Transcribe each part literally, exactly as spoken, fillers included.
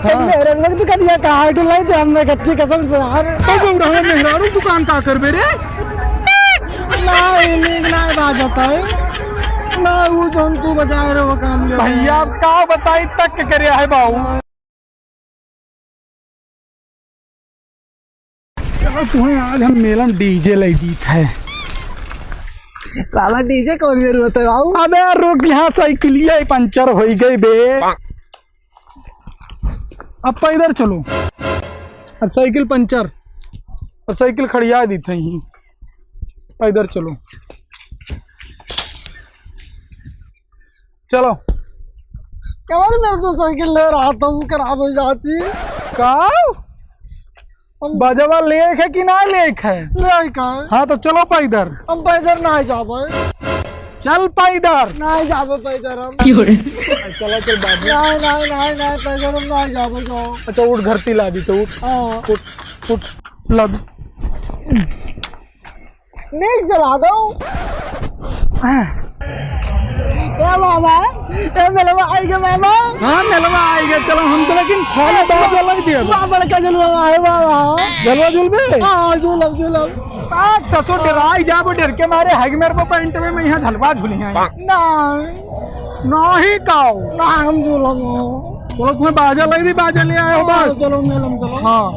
हाँ। मेरे लोग दुकानिया कहाँ है? ढुलाई दे हमने गच्ची कसम से यार। तो बउरहवा मेहरारू दुकान का करबे रे? ना, ई नीक ना बाजत है। ना, वो जौन तू बजाए रहे, वो काम ले। भैया, अब का बताई, तक करे है बाऊ। हाँ। चलो, तुम्हें आज हम मेला में डीजे लाई दीत है। साला डीजे कौन जरूरत है बाऊ? अबे रुक, यहाँ साइकिलिया ही पंचर होई गई बे। अब पैदर चलो। अब साइकिल पंचर, अब साइकिल खड़िया दीत है यहीं। पैदर चलो, चलो। कवन मेरे तो साइकिल ले रहा था, वो खराब हो जाती। का? हम बजवा लेक है कि ना लेक है? लेक है। हाँ, तो चलो पैदर। हम पैदर ना जाबे। चल पैदर। ना जाबे पैदर हम। क्यों रे? चलो, चल बाबू। नहीं, नहीं, नहीं, नहीं, पैदर हम ना जाबे, जाओ। अच्छा, उठ, घर ती ला दी तो उठ। हाँ। उठ, उठ, ला दी। नीक से ला दो। हाँ। ए बाबा, ए मेलवा आई गे बाबा। हाँ, मेलवा आई गे, चलो हम तो लेकिन खाली बात वाला ही दिया। बाबा का जलवा है बाबा। जलवा झूलबे? हाँ, झूलब, झूलब। आ, ससुर डराई जाबो, डर के मारे हाइग मेरे को पैंट में, मैं यहाँ झलवा झूली हैं। ना। नहीं काओ। ना, हम झूलब। चलो, तुम्हें बाजा लाई दी, बाजा ले आयो हाँ, बस। चलो, मेलम चलो। हाँ।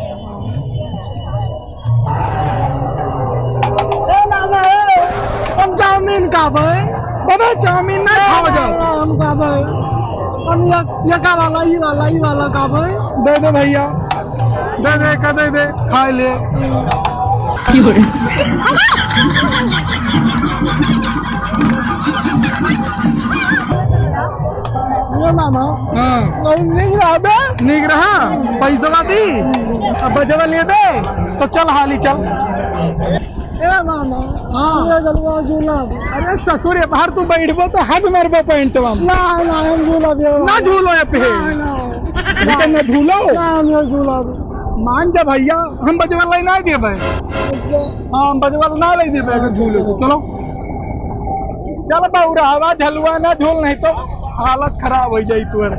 ए बाबा, ए, हम चाउमीन खाबे। बाबा, चाउमीन ना ना, खाओ ना, जाओ। ना, हम खाबे। हम ये, ये का वाला, ये वाला, ये वाला खाबे। दे दे भैया, दे दे, का दे दे, खा ले। ये मामा, हाँ। नहीं, नहीं रहा बे। निक रहा, पैसवा दी, अब बजवा लेबे, तो चल हाली चल। ए मामा, हाँ। ये जलवा झूलब। अरे ससुर, ये बाहर तू बैठबो तो हाथ मारबो पैंटवा में। ना, ना, हम झूलब ये। ना झूलो ये पे। ना, ना। बेटा, ना झूलो। ना, हम ये झूलब। मान जा भैया, हम बजवा लाई ना देबे। अच्छा। हाँ, हम बजवा ना लाई देबे अगर झूलो तो। चलो। चल बउरहवा झलुआ ना झूल, नहीं तो हालत खराब हो जाई तोर।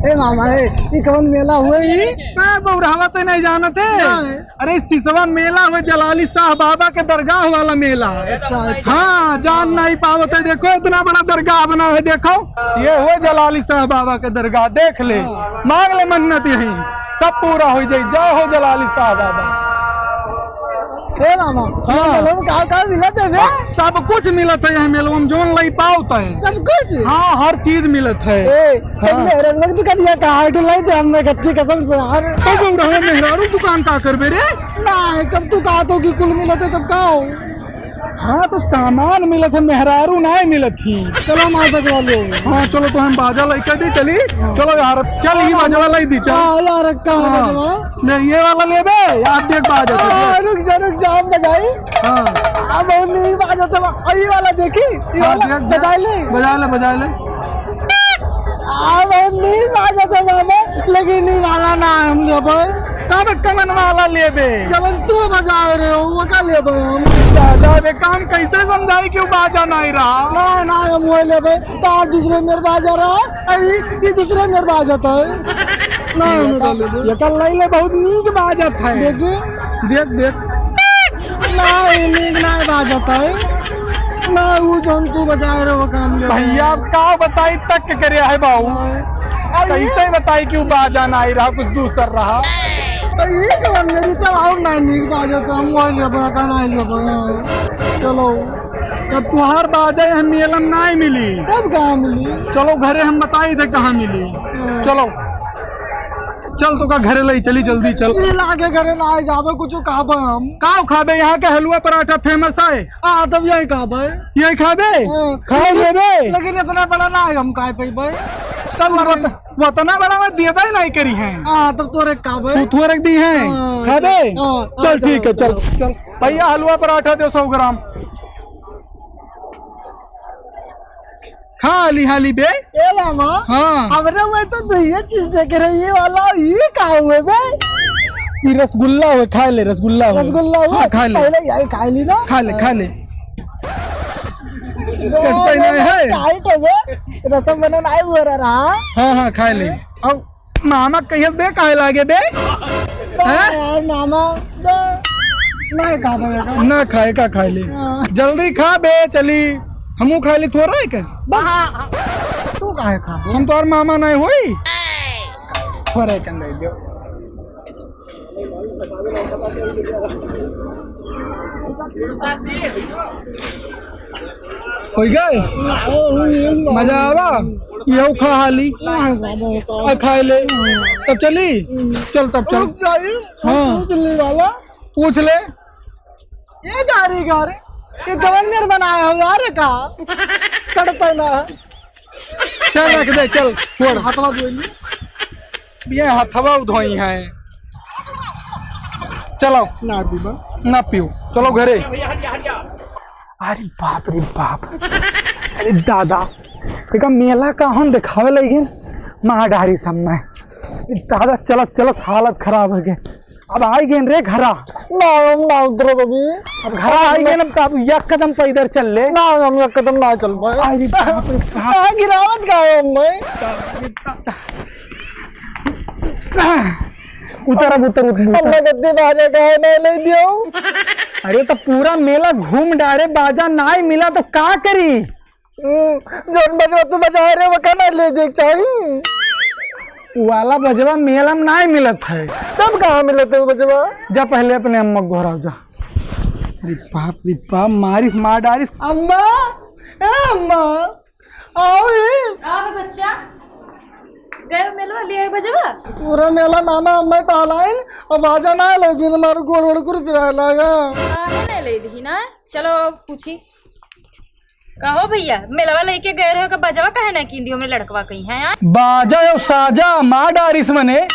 ए मामा, ए, ई कवन मेला हुए ई? ए बउरहवा, ते नहीं जानत है? नहीं। अरे सिसवा मेला हुए, जलाली साह बाबा के दरगाह वाला मेला। अच्छा, अच्छा। हाँ, जान नहीं पावत है, देखो इतना बड़ा दरगाह बना है, देखो। ये हुए जलाली साह बाबा के दरगाह, देख ले, हाँ। मांग ले मन्नत यहीं, सब पूरा हो जाई। जय हो जलाली साह बाबा। ए मामा, हाँ। मेलवा में का का मिलत है बे? सब कुछ मिलत है यहाँ मेलवा में, जौन लाई पावत है। सब कुछ? हाँ, हर चीज मिलत है। ए, हाँ। मेरे लोग दुकानिया कहाँ है? ढुलाई दे हमने गच्ची कसम से यार। तो बउरहवा मेहरारू दुकान का करबे रे? ना, कब तू कहा तो कि कुल मिलत है, तब का हो? हाँ, तो सामान मिलत है, मेहरारू नाय मिलत ही। चलो, मार बजवा लो। हाँ, चलो, तो हम बाजा लइके दी चली। हाँ। चलो यार, चल, ई हाँ, बाजवा लाई दी, चल। हाँ, यार, का हाँ। बजवा? ले, ये वाला लेबे, यार, देख बाजा तो, हाँ, देख। रुक जा, रुक जा, हम बजाई। हाँ। अब हम नहीं बाजत है, ई वाला देखी, ई हाँ, वाला देख, देख। बजाई ले। बजा ले, बजा ले। अब हम नहीं बाजत है, मामा, लेकिन ई वाला ना हम लेबे। तब कवन वाला लेबे? जवन तू बजाए रहे हो, वो का लेबे हम? दादा रे, काम कैसे समझाई कि वो बाजा नहीं रहा? ना, ना, हम वो लेबे। तो आप दूसरे मेर बाजा रहा, अरे, ये दूसरे मेर बाजत है। ना, हम ये का का, लेबे? ये का लई ले, बहुत नीक बाजत है। देखिए। देख, देख। ना, ये नीक ना बाजत है। ना, वो जौन तू बजाए रहे, वो काम ले। भैया, अब का बताई, तक करे है बाऊ। हाँ। अरे, कैसे बताई कि वो बाजा ना आई रहा, कुछ दूसर रहा। अरे, ये तो मेरी तो और ना नीक बाजत है, हम वही लेबे, का ना लेबे। चलो। तब तुहार बाजा यहाँ मेला में नाहीं मिली। तब कहाँ मिली? चलो घरे हम बताई थे कहाँ मिली। हाँ। चलो। चल तो का घरे लई चली, जल्दी चल। मेला के घरे ना जाबे, कुछ खाबे हम। का खाबे? यहाँ के हलवा पराठा famous है। हाँ, तब यही खाबे। यही खाबे? हाँ। खा लेबे। लेकिन इतना बड़ा ना है, हम खाए पइबे। तब वत-, वतना बड़ा में देबे नहीं करी हैं। हाँ, तब तोरे खाबे। तू थोड़े दी हैं। हाँ, खाबे? हाँ, चल, हाँ, ठीक है, चल, चल, चल। चल। भैया, हलवा पराठा दो सौ ग्राम। खा हाली हाली बे। ए मामा, हाँ। हमरे में तो दुइये चीज देख रही, ये वाला, ये का हुए बे? ई रसगुल्ला हुए, खा ले, रसगुल्ला हुए। रसगुल्ला हुए? हाँ, खा ले। पहले यही खा ली ना। खा ले, खा ले। बे, कटता ही नहीं है। टाइट है बे। रसम बना नहीं हुआ रहा। हाँ, हाँ, खा ले। अब मामा कहियस बे, काहे लागे बे? हैं? यार मामा, बे, नहीं खा बे का। ना खाए का खाए ले। हाँ। जल्दी खा बे, चली। हमू खाए ली थोड़ा है का? बस। तू काहे खा बे? हम तो और मामा नहीं होई। थोड़ा है कंदे दो। होइ गए? मजा आवा? यहू खा हाली। आ, खाए ले। तब चली? चल तब चल। रुक जाइए। हाँ। पूछ ले वाला। पूछ ले। ये गाड़ी, गाड़ी। ये गवर्नर बनाया हो यार का? चढ़ता ना। चल रख दे, चल, छोड़। हथवा धोई ली। ये हथवा धोई है। चलो। ना पीबा। ना पियो, चलो घरे। अरे बाप रे बाप। अरे दादा, देखा मेला का हम देखावे लगिन, मार डारी सब में। अरे दादा, चलत चलत हालत खराब हो गए। अब आई गेन रे घरा। ना, हम ना उतरब अभी। अब घरा आई गेन, अब का, अब एक कदम पैदल चल ले। ना, हम एक कदम ना चल पाए। अरे बाप रे बाप। कहाँ गिरावत का है हम मैं? उतर अब, उतर, उतर, उतर। हमने कितनी बाजा काहे नहीं ले दियो? अरे तो पूरा मेला घूम डारे, बाजा नाई मिला तो का करी? हम्म, जौन बजवा तू बजाए रहे, वो कहना ले देख चाही। उ वाला बजवा मेला में नाहीं मिलत है। तब कहाँ मिलत है वो बजवा? जा पहले अपने अम्मा को घराव जा। अरे बाप रे बाप, मारिस मार डारिस। अम्मा, ए अम्मा, आओ ए। का बे बच्चा? गए मेलवा ले आए बजवा? पूरा मेला मामा अम्मा टहलाइन, अब बाजा ना ले दिन मारू गोड़ गोड़ कुर पिराए लागा। काहे नहीं ले दी ना? चलो पूछी। कहो भैया, मेलवा लेके गए रहो, का बजवा काहे ना कीन दियो हमरे लड़कवा कहीं है यार? बाजा और साजा मार डारिस मने,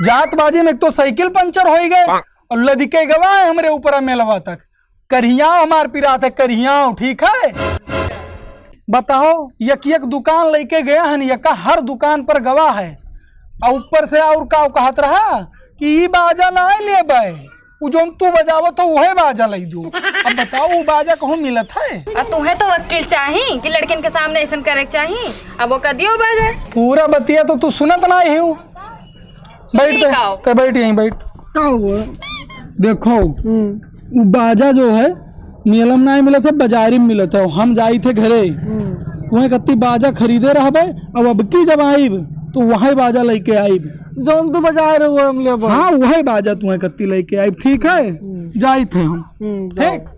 जात बाजी में एक तो साइकिल पंचर होई गए और लदिके गवा है हमरे ऊपरा मेलवा तक। करियाव हमार पिरात है, करियाव, ठीक है? बताओ, यक यक दुकान लेके गया है न, यका हर दुकान पर गवा है। और ऊपर से और का कहत रहा कि ई बाजा ना लेबे, उ जौन तू बजावत हो, उहे बाजा लई दो। अब बताओ, उ बाजा कहूँ मिलत है? आ तुहे तो वकील चाही कि लड़किन के सामने ऐसन करे के चाही। अब वो कदियो बाजा। पूरा बतिया तो तू सुनत ना ही हो। बैठ सुनी ते, का हो? ते बैठ यहीं बैठ। का हुआ? देखो, हम्म। उ बाजा जो है, मेला में नाहीं मिलत है, बाजारी में मिलत है। हम जाई थे घरे, हम्म। वहीं कत्ती बाजा खरीदे रहबे, अब अबकी जब आइब, तो वहीं बाजा लेके आइब। जौन तू बजाए रहे, वो हम लेबे। हाँ, वही बाजा तुम्हें कत्ती लेके आइब, ठीक है? हम्म। जाई थे हम। हम्म, जाओ। ठीक?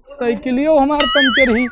साइकिलियो हमार पंचर ही।